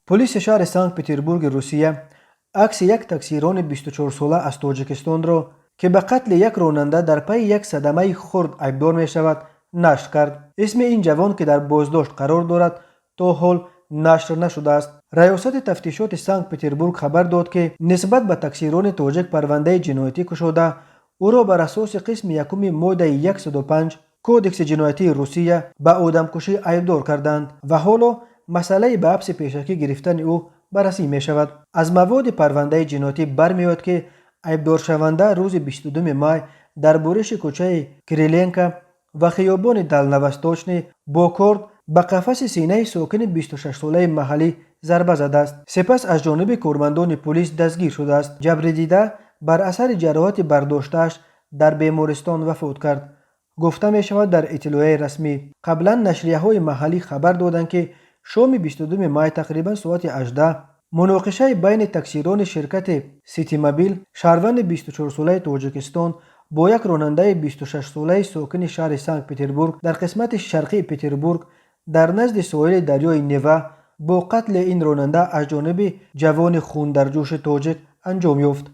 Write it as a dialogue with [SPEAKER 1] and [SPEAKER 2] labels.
[SPEAKER 1] Полиси шаҳри Санкт-Петербурги Русия акси як таксирони 24-сола аз Тоҷикистонро, ки ба қатли як ронанда дар пайи як садамаи хурд айбдор мешавад, нашр кард. Исми ин ҷавон, ки дар боздошт қарор дорад, то ҳол нашр нашудааст. Раёсати тафтишоти Санкт-Петербург хабар дод, ки нисбат ба таксирони тоҷик парвандаи ҷиноятӣ кушода, ӯро бар асоси қисми якуми моддаи 105 Кодекси ҷиноятии Русия ба одамкушӣ айбдор карданд ва ҳоло масъалаи ба ҳабси пешакӣ гирифтани ӯ баррасӣ мешавад. Аз маводи парвандаи ҷиноятӣ бармеояд, ки айбдоршаванда рӯзи 22 май дар буриши кӯчаи Кириленко ва хиёбони Дальневосточный бо корд ба қафаси синаи сокини 26-солаи маҳаллӣ зарба задааст, сипас аз ҷониби кормандони пулис дастгир шудааст. Ҷабрдида бар асари ҷароҳати бардоштааш дар бемористон вафот кард, гуфта мешавад дар иттилоияи расмӣ. Қаблан нашрияҳои маҳаллӣ хабар доданд, ки шоми 22 май тақрибан соати 18 муноқишаи байни таксирони ширкати Ситимобил, шаҳрванди 24-солаи Тоҷикистон, бо як ронандаи 26-солаи сокини шаҳри Санкт-Петербург дар қисмати шарқии Петербург дар назди соҳили дарёи Нева бо қатли ин ронанда аз ҷониби ҷавони хундарҷӯши тоҷик анҷом ёфт.